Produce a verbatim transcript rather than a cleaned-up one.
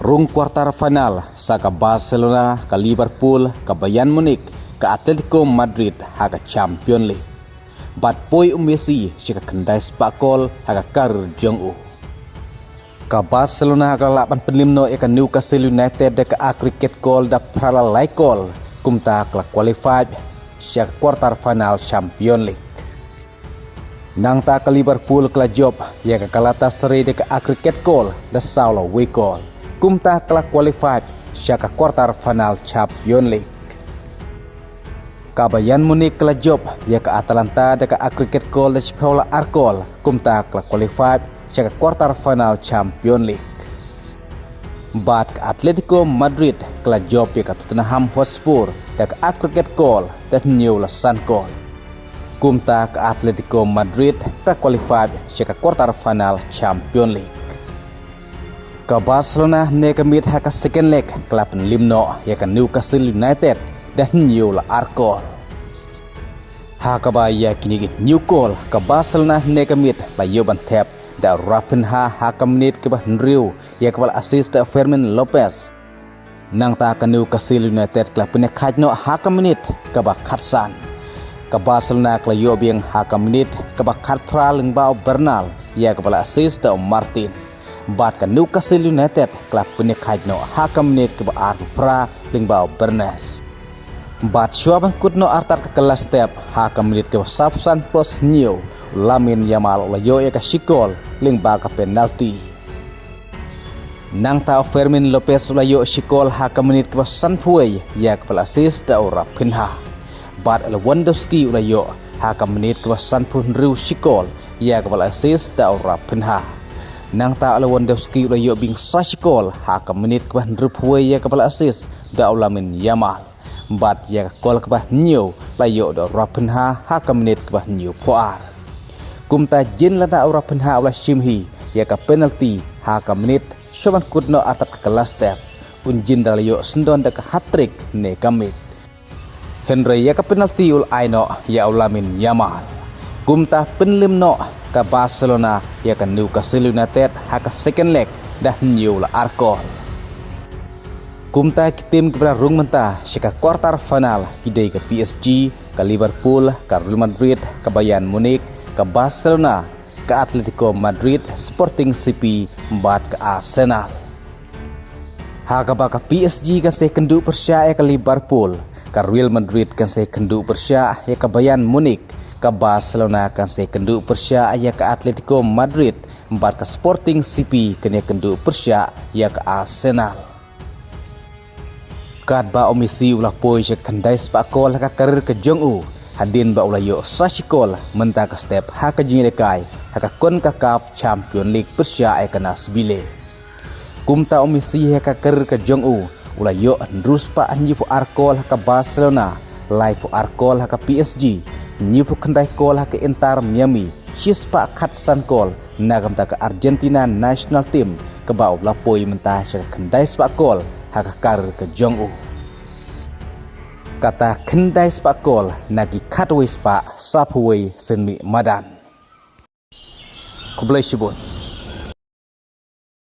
Rung quarter final sa ka Barcelona, ka Liverpool, ka Bayern Munich, ka Atletico Madrid ha ka Champion League. Bad poi u Messi sha ka khyndai spah kol ha ka career jong u. Ka Barcelona ka la lah ban pynliem noh ïa ka Newcastle United da ka aggregate kol da phra la lai kol, kumta ka la qualify sha ka quarter final Champion League. Nangta ka Liverpool ka la jop ïa ka Galatasaray da ka aggregate kol da saw la wei kol, kumta ka la qualify sha ka quarter final Champion League. Ka Bayern Munich ka la jop ïa ka Atalanta da ka aggregate kol da shiphew la ar kol, kumta ka la qualify sha ka quarter final Champion League. Bad ka Atletico Madrid ka la jop ïa ka Tottenham Hotspur da ka aggregate kol da hynñiew la san kol, kumta ka Atletico Madrid ka qualify sha ka quarter final Champion League. Ka Barcelona ne ka miet ha ka second leg ka la pynliem noh ïa ka Newcastle United da hynñiew la ar kol. Ha kaba ïa kine ki hynñiew kol ka Barcelona ne ka miet la ïoh ban thep da u Raphinha ha ka minit kaba hynriew, ïa kaba la assist da u Fermin Lopez. Nangta ka Newcastle United ka la pynïakhaid noh ha ka minit kaba khatsan. Ka Barcelona ka la ïoh biang ha ka minit kaba khatphra lyngba u Bernal, ïa kaba la assist da u Martin. Bad ka Newcastle United ka la pynïakhaid noh ha ka minit kaba arphew phra lyngba u Bernes. Bad shuwa ban kut noh artat ka kylla step ha ka minit kaba sawphew san plus hynñiew, u Lamine Yamal u la ïoh ïa ka shi kol lyngba ka penalty. Nangta u Fermin Lopez u la ïoh shi kol ha ka minit kaba sanphew wei, ïa kaba la assist da u Raphinha. Bad u Lewandowski u la ïoh ha ka minit kaba sanphew hynriew shi kol, ïa kaba la assist da u Raphinha. Nangta u Lewandowski u la ïoh biang sa shi kol ha ka minit kaba hynriewphew wei, ïa kaba la assist da u Lamine Yamal. Bad ïa ka kol kaba hynñiew la ïoh da u Raphinha ha ka minit kaba hynñiewphew ar. Kumta jin lada u Raphinha u la shim hi ïa ka penalty ha ka minit shuwa ban kut noh artat ka kylla step, un jin da la ïoh syndon da ka hat-trick ne ka miet. Hynrei ïa ka penalty u la ai noh ïa u Lamine Yamal. Kumta pynliem noh ka Barcelona ïa ka Newcastle United ha ka second leg da hynñiew la ar kol. Kumta ki tim kiba la rung mynta sha ka quarter final ki dei ka P S G, ka Liverpool, ka Real Madrid, ka Bayern Munich, ka Barcelona, ka Atletico Madrid, Sporting C P bad ka Arsenal. Ha kaba ka P S G kan sa ïakynduh pyrshah ïa ka Liverpool, ka Real Madrid kan sa ïakynduh pyrshah ïa ka Bayern Munich, ka Barcelona kan sa ïakynduh pyrshah ïa ka Atletico Madrid, bad ka Sporting C P kan ïakynduh pyrshah ïa ka Arsenal. Katba u Messi u la poi sha ka khyndai spah kol ha ka career ka jong u, hadien ba u la ïoh sa shi kol mynta ka step ha ka jingïalehkai ha ka CONCACAF Champion League pyrshah ïa ka Nashville. Kumta u Messi ha ka career ka jong u, u la ïoh hynriew spah hynñiewphew ar kol ha ka Barcelona, laiphew ar kol ha ka P S G, hynñiewphew khyndai kol ha ka Inter Miami, shi spah khatsan kol na ka bynta ka Argentina national team, kaba u la poi mynta sha ka khyndai spah kol ha ka career ka jong u. Kata khyndai spah kol na ki khatwei spah sawphew wei sien mih madan. Khublei shibun.